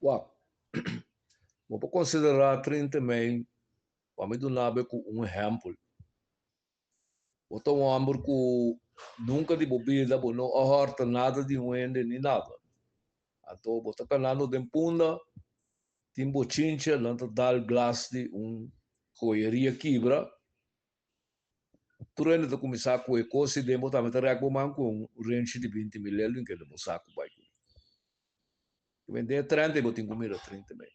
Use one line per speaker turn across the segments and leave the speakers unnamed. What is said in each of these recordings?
Wak, bo por konsiderá 30 mei pa mi duna bo ku un ehèmpel. Bo ta un hòmber ku nunka di bo bida bo no a hòrta nada di un hende ni nada. Anto bo ta kanando den Punda, tin bochincha, nan ta dal glas di un joyeria kibra. Tur hende ta kuminsá ku e kos i den bo tambe ta rèk bo man ku un renchi di 20 mil el den kende bo saku bai ku. Den e 30 ei bo tin ku mira 30 mei.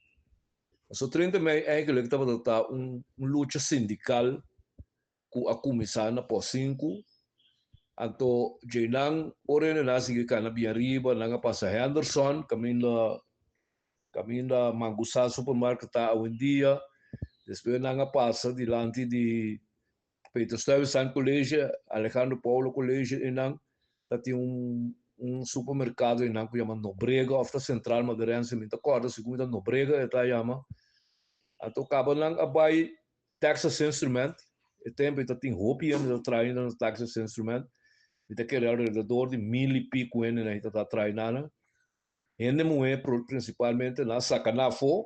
Pasobra 30 mei eigenlijk tabata ta un lucha sindikal ku a kuminsá na pos sinku. Anto djeinan ora hende nan a sigui kana bien ariba, nan a pasa Henderson kaminda kaminda Mangusá supermarket ta awendia. Despues nan a pasa dilanti di Peter Stuyvesant College, Alejandro Paulo College einan ta tin un un supermerkado einan ku yama Nobrega òf ta Central Maderense, mi ta kòrda segun mi ta Nobrega e ta yama. Anto kaba nan a bai Texas Instrument, e tempu ei ta tin hopi hende ta traha ainda na Texas Instrument, mi ta kere alrededor di mil i piku hende nan ta traha einan. Hende muhé prinsipalmente nan a saka nan afó,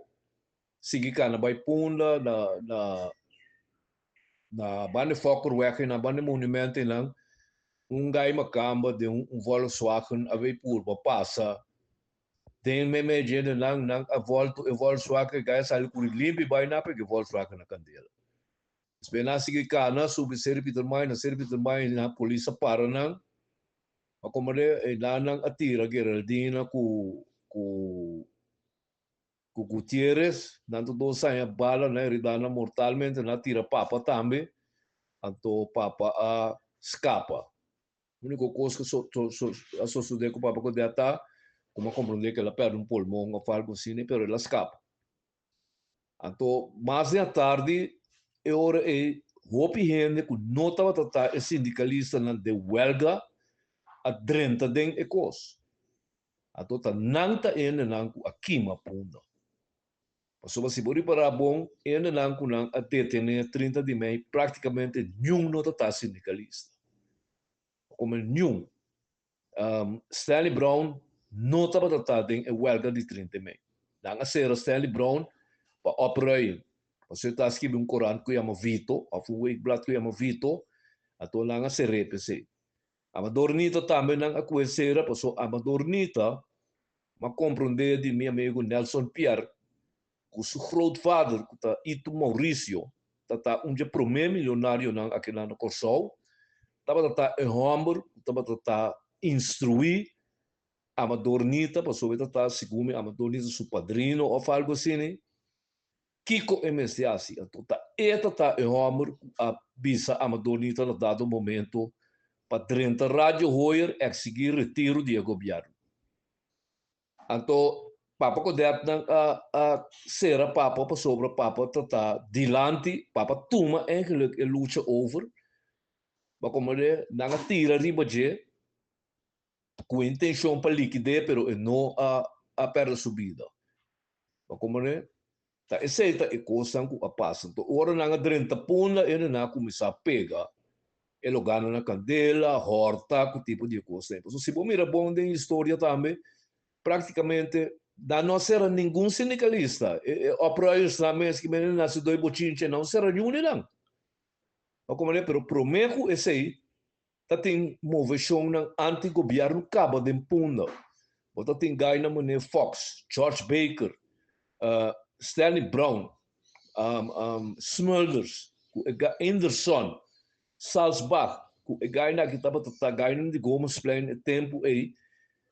sigui kana bai Punda na na na banda di Fokkerweg einan, banda di monumento einan, un gai makamba den un Volkswagen a bay purba pasa Den meimei djende nan, nan a volto e Volkswagen, e gai a sali kuri limpi bai na pega e Volkswagen na kandela. Despues nan a sigui kana subi Seri Pietermaai, na Seri Pietermaai na polis a para nan, a komand'é e nan nan a tira Geraldina ku ku ku Gutierrez, nan tur dos haña bala, nan herida nan mortalmente, nan a tira papa tambe, anto papa a skapa. Úniko kos ku a sosodé ku Papa Godé ta ku mi a komprondé ku el a pèrdè un pulmon òf algu asina, pero el a skapa. Anto mas den atardi e ora ei hopi hende ku no tabata ta e sindikalistanan den wèlga a drenta den e kos. Anto ta nan ta hendenan ku a kima Punda. Pasobra si bo ripará bon, hendenan ku nan a detené 30 di mei práktikamente niun no ta ta sindikalista. Kome niun. Stanley Brown no tabata ta den e wèlga di 30 mei. Nan a sera Stanley Brown pa opruiing. Pasobra e ta skibi un korant ku yama Vito, òf un weekblad ku yama Vito, anto nan a ser'é p'esei. Amador Nita tambe nan a kohe sera pasobra Amador Nita M'a komprondé di mi amigu Nelson Pierre ku su grootvader ku ta Ito Mauricio ta ta un dje promé milionarionan akinan na Kòrsou, tabata ta e hòmber ku tabata ta instruí Amador Nita pasobra e ta ta segun mi Amador Nita su padrino òf algu asina. Kiko e mester hasi? Anto ta e ta ta e hòmber ku a bisa Amador Nita na dado momento pa drenta Radio Hoyer eksigí retiro di e gobièrnu. Anto Papa Godetnan a a sera Papa pasobra Papa ta ta dilanti, Papa tuma eigenlijk e lucha over, ma komo de nan a tira riba dje ku intenshon pa likid'é pero e no a a pèrdè su bida. Pa komprendé? Ta esei ta e kosnan ku a pasa. Anto ora nan a drenta Punda, hende nan a kuminsá pega e logánan na kandela, hòrta, ku tipo di e kosnan ei. Pasobra si bo mira bon den historia tambe, práktikamente nan no a sera ningun sindikalista. E opruiersnan mes ki mende nan hasi doi bochinche, nan no sera niun di nan. Pa komprendé? Pero promé ku esei, Ta tin moveshonnan anti-gobièrnu kaba den Punda. Bo ta tin gainan manera Fox, George Baker, Stanley Brown, Smulders, ku e Inderson, Salsbach, ku e gainan aki tabata ta gainan di Gomezplein e tempu ei.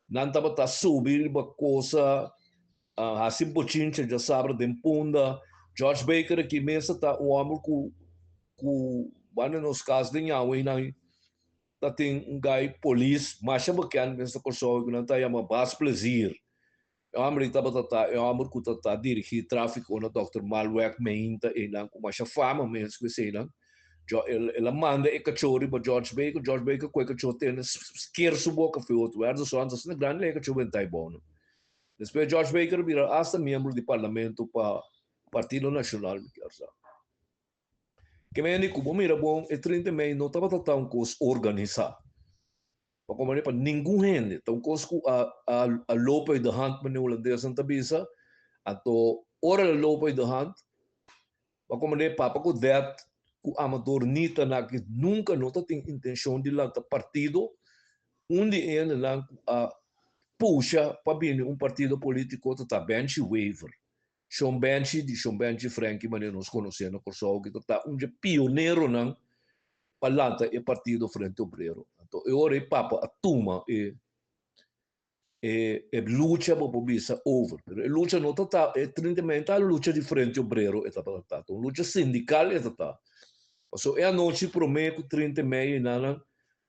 Nan tabata subi riba kosa, hasi bochincha djasabra den Punda. George Baker aki mes ta ta un hòmber ku ku banda nos kas den Yahweh nan ta tin un gai polis masha bekend mes na Kòrsou ku nan ta yama Bas Plezier. E hòmber ei tabata ta e hòmber ku ta ta dirigí tráfiko na Dòkter Malweg meinta einan ku masha fama mes ku eseinan. El a manda e kachó riba George Baker, George Baker ku e kachó tene sker su boka fu e otro wèrda so antes asina grandi e kachó benta ei bou nan. Despues George Baker a bira asta miembro di parlamento pa Partido Nashonal mi kier sa. Ke mende ku bo mira bon e 30 mei no tabata ta un kos organisá. Pa komprendé pa ningun hende ta un kos ku a a loop uit de hand manera hulandesnan ta bisa. Anto ora el a loop uit de hand, bo a komprendé Papa Godett ku Amador Nita na ki nunka no ta tin intenshon di lanta partido, un di e hendenan ku a pusha pa bini un partido polítiko ta ta Benchi Wever. Shon Benchi di Shon Benchi Frenkie manera nos konosé na Kòrsou ki ta ta un dje pioneronan pa lanta e partido Frente Obrero. Anto e ora ei Papa a tuma e e e lucha bo por bisa over. Pero e lucha no ta ta e 30 mei ta lucha di Frente Obrero e tabata ta. Ta un lucha sindical e ta ta. Paso e anochi prome cu 30 mei nan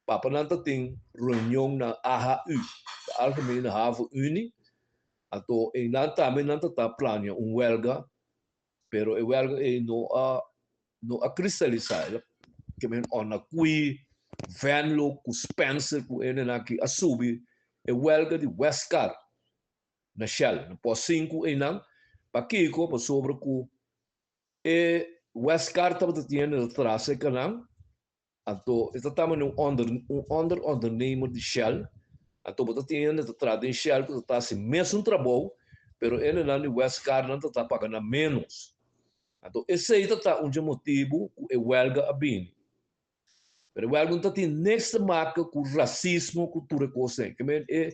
papanan ta tin reunion na AHU, de Algemene Haven Unie. Anto einan tambe nan ta ta plania un welga, pero e welga ei no a no a kristalisá. El a ke men òna kui Venlo ku Spencer ku hendenan aki a subi e welga di Westcar na Shell na pos sinku einan. Pakiko? Pasobra ku e Westcar tabata tin hende ta tras e kanan. Anto e ta tamba un onder un onderondernemer di Shell. Anto bo ta tin hende ta traha den Shell ku ta ta hasi mesun trabou, pero hendenan di Westcar nan ta ta paga nan ménos. Anto esei ta ta un dje motibu ku e wèlga a bini. Pero e wèlga no ta tin niks te maka ku rasismo ku tur e kos ei. Ke men e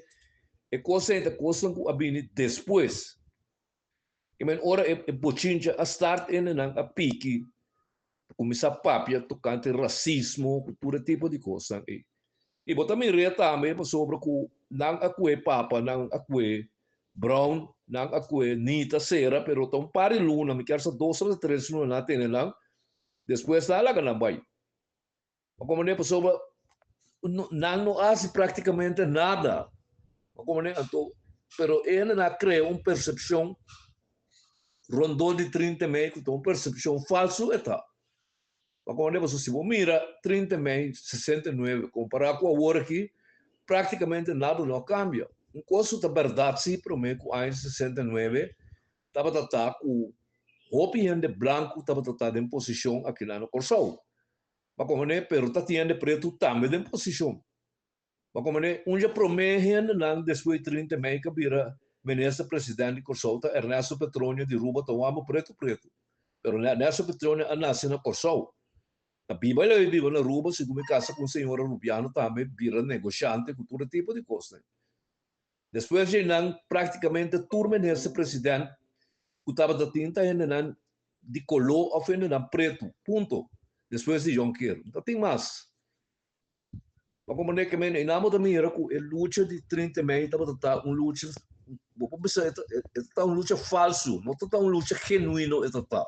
e kos ei ta kosnan ku a bini despues. Ke men ora e e bochincha a start hendenan a piki kuminsá papia tokante rasismo ku tur e tipo di kosnan ei. I bo ta mir'é tambe pasobra ku nan a kue papa, nan a kue Brown, nan a kue Nita sera, pero ta un par di luna, mi kier sa dos òf tres luna nan a tene nan, despues nan a laga nan bai. Bo komprendé? Pasobra nan no a hasi práktikamente nada. Bo komprendé? Anto, pero e hendenan a krea un persepshon rondó di 30 mei ku ta un persepshon falsu e ta. Bo komprendé? Pasobra si bo mira 30 mei 69 kompará ku awor aki, práktikamente nada no a kambia. Un kos ku ta bèrdat si promé ku aña 69 tabata ta ku hopi hende blanku tabata ta den posishon akinan na Kòrsou. Bo komprendé? Pero ta tin hende pretu tambe den posishon. Bo komprendé? Un dje promé hendenan despues di 30 mei ku a bira minister president di Kòrsou ta Ernesto Petronio di Ruba ta un hòmber pretu pretu. Pero Ernesto Petronio a nase na Kòrsou. Na biba el a biba na Ruba, segun mi kasa ku un señora rubiano tambe bira negoshante ku tur e tipo di kosnan. Despues dje nan práktikamente tur minister president ku tabata tin ta hendenan di koló òf hendenan pretu, punto. Despues di Jonker no ta tin mas. Pa komprendé ke men einan bo ta mira ku e lucha di 30 mei tabata ta un lucha, bo por bisa e ta ta un lucha falsu, no ta ta un lucha genuino e ta ta.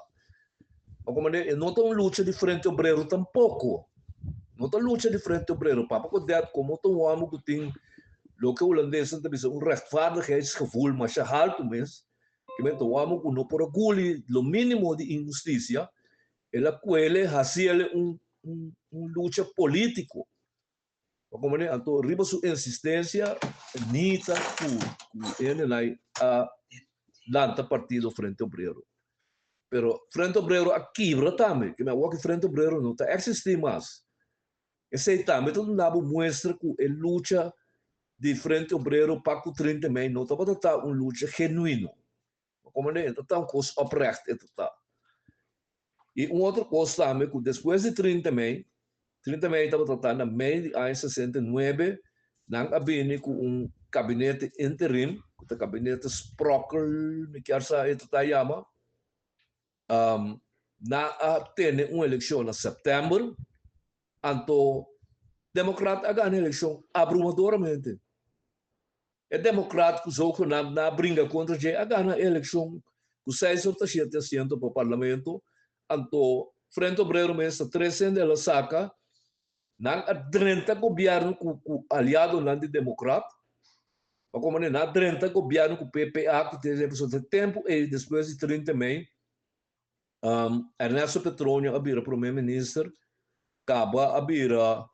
Pa komprendé e no ta un lucha di Frente Obrero tampoko. No ta lucha di Frente Obrero. Papa Godett komo ta un hòmber ku tin loke hulandesnan ta bisa un rechtvaardigheidsgevoel masha haltu mes, ke men ta un hòmber ku no por a guli lo mínimo di inhustisia, el a kuele hasi el un un lucha polítiko. Pa komprendé? Anto riba su insistensia Nita ku ku hendenan a lanta partido Frente Obrero. Pero Frente Obrero a kibra tambe, ke men awor ki Frente Obrero no ta eksistí mas. Esei tambe ta duna bo muestra ku e lucha di Frente Obrero pa ku 30 mei no tabata ta un lucha genuino. Pa komprendé? E ta ta un kos oprecht e ta ta. I un otro kos tambe ku despues di 30 mei, 30 mei tabata ta na mei di aña 69, nan a bini ku un kabinete interim, ku ta kabinete Sprokkel, mi kier sa e ta ta yama. Nan a tene un elekshon na sèptèmber, anto Demokrat a gana e elekshon abrumadoramente. E Demokrat ku zogenaamd nan a bringa kontra dje a gana e elekshon ku seis ora ta shete asiento pa parlamento, anto Frente Obrero mes ta tres hende el a saka, nan a drenta gobièrnu ku ku aliadonan di Demokrat, pa komo nan a drenta gobièrnu ku PPA ku te pasobra te tempu ei despues di 30 mei Ernesto Petronio a bira prome minister, kaba a bira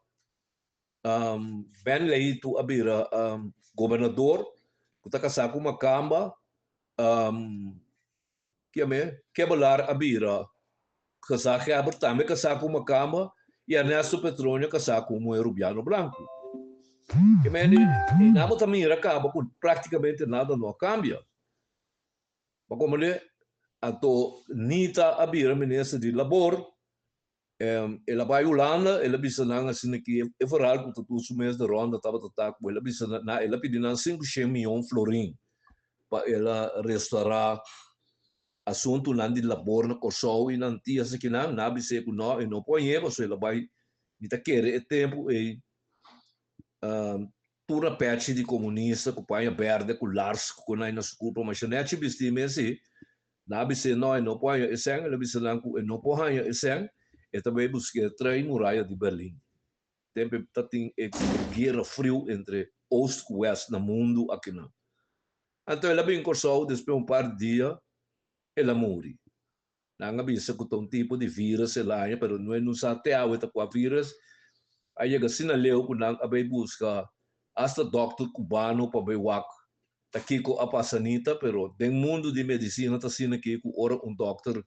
Ben Leito a bira gobernador ku ta kasá ku Makamba, kiame Kebelaar a bira gezaghebber tambe kasá ku Makamba i Ernesto Petronio kasá ku un muher rubiano blanku. Kimendi einan bo ta mira kaba ku praktikamente nada no a kambia. Bo komprendé? Anto Nita a bira minister di labor, el a bai Hulanda, el a bisa nan asina ki e verhaal ku ta tur su mes de ronda tabata ta ku el a bisa nan, el a pidi nan sinku shen mion florin pa el a restaurá asuntunan di labor na Kòrsou i na Antias akinan, nan a bis'é ku nò, e no por hañ'é pasobra el a bai, mi ta kere e tempu ei Tur a pechi di komunista ku paña berde ku lars ku konai na su kurpa masha nechi bisti mes i nan a bis'é no e no por haña e sèn, el a bisa nan ku e no por haña e sèn e ta bai busk'é trai muraya di Berlin. Tempu e ta tin e guera friu entre oost ku west na mundu akinan. Anto el a bin Kòrsou despues un par di dia el a muri. Nan a bisa ku ta un tipo di vírus el haña, pero no e no sa te awe ta kua vírus. A yega asina leu ku nan a bai buska asta dòkter kubano pa bai wak ta kiko a pasa Nita, pero den mundu di medisina ta asina aki ku ora un dòkter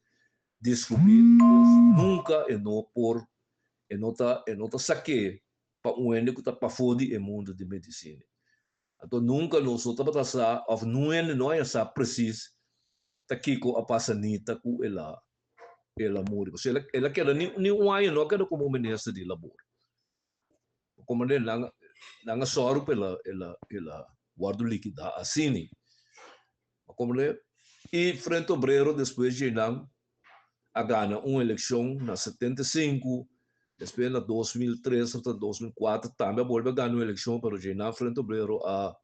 diskubrí un kos nunka e no por e no ta e no ta sak'é pa un hende ku ta pafó di e mundu di medisina. Anto nunka nos no tabata sa òf nun hende no haña sa presis ta kiko a pasa Nita ku el a el a muri. Pasobra el a el a keda ni ni un aña no a keda komo minister di labor. Komende nan nan a sòru pa el a el a el a wòrdu likidá asini. Komende i Frente Obrero despues dje nan a gana un elekshon na 75, despues na 2003 òf ta 2004 tambe a bolbe a gana un elekshon pero dje nan Frente Obrero a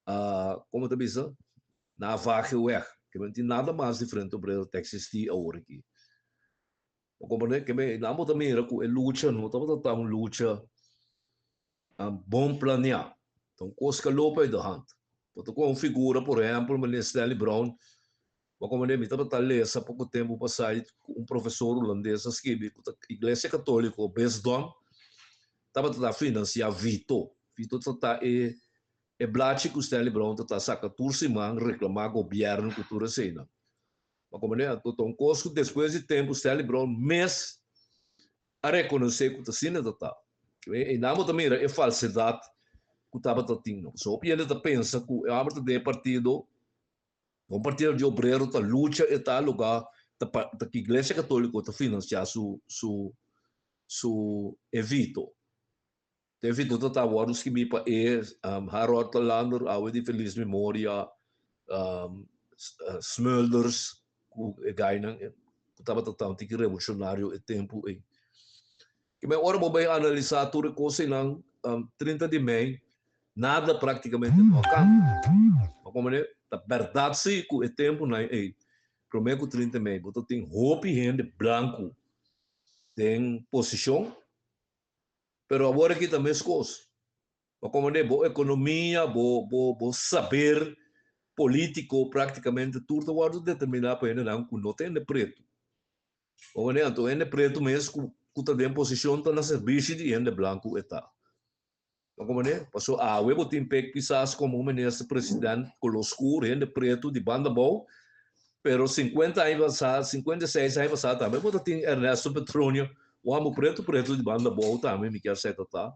a komo ta bisa? Nan a vage weg. Ke men tin nada mas di Frente Obrero ta eksistí awor aki. Bo komprendé? Ke men nan bo ta mira ku e lucha no tabata ta un lucha bon planeá. Ta un kos ku a loop uit de hand. Bo ta kohe un figura, por ehèmpel, meneer Stanley Brown, bo komprendé, mi tabata lesa poko tempu pasá ku un profesor hulandes a skibi ku ta Iglesia Katóliko, bisdom, tabata ta finansiá Vito. Vito ta ta e e blachi ku Stanley Brown ta ta saka tur siman reklamá gobièrnu ku tur eseinan. Bo komprendé? Anto ta un kos ku despues di tempu Stanley Brown mes a rekonosé ku ta asina ta ta. Einan bo ta mira e falsedat ku tabata tin. Pasobra hopi hende ta pensa ku e hòmber ta den e partido, un partido di obrero ta lucha e tal lugá ta ta ku Iglesia Katóliko ta finansiá su su su evito. Te evito ta ta wòrdu skibí pa e Harold Lander, awe di felis memoria, Smulders ku e gainan ku tabata ta un tiki revolushonario e tempu ei. Kimen ora bo bai analisá tur e kos einan, 30 di mei, nada praktikamente no a kambia. Bo komprendé? Ta bèrdat si ku e tempunan ei, promé ku 30 mei, bo ta tin hopi hende blanku den posishon, pero awor aki ta meskos. Bo komprendé? Bo ekonomia, bo bo bo saber polítiko praktikamente tur ta wòrdu determiná pa hendenan ku no ta hende pretu. Bo komprendé? Anto hende pretu mes ku ku ta den posishon ta na servisio di hende blanku e ta. Bo komprendé? Pasobra awe bo tin pek kisas komo un minister president koló skur, hende pretu di banda abou, pero sinkuenta aña pasá, 56 aña pasá tambe bo ta tin Ernesto Petronio, un hòmber pretu pretu di banda abou tambe mi kier seta ta.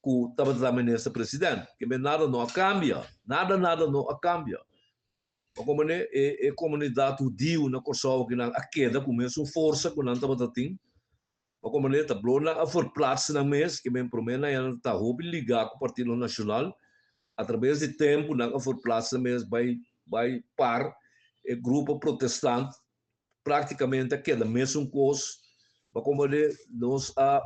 Ku tabata ta minister president. Ke men nada no a kambia. Nada nada no a kambia. Bo komprende? E e komunidat hudiu na Kòrsou ku nan a keda ku mesun forsa ku nan tabata tin. Bo komprende? Ta blo nan a verplats nan mes, ke men promé nan ya ta hopi ligá ku Partido Nashonal. Atrabes di tempu nan a verplats nan mes bai bai par e grupo protestant práktikamente a keda mesun kos. Bo komprende? Nos a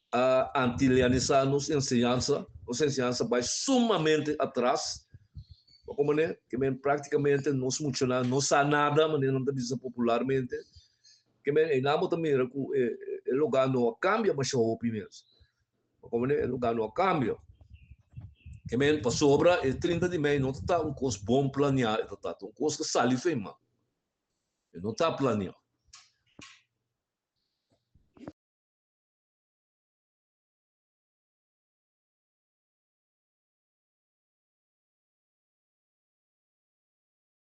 a antilianisá nos enseñansa, nos enseñansa bai sumamente atras, bo komprende? Ke men práktikamente nos muchanan no sa nada, manera nan ta bisa popularmente, ke men einan bo ta mira ku e e lugá no a kambia masha hopi mes, bo komprende? E lugá no a kambia, ke men pasobra e 30 di mei no ta ta un kos bon planiá, e ta ta un kos ku sali fen man, e no ta planiá.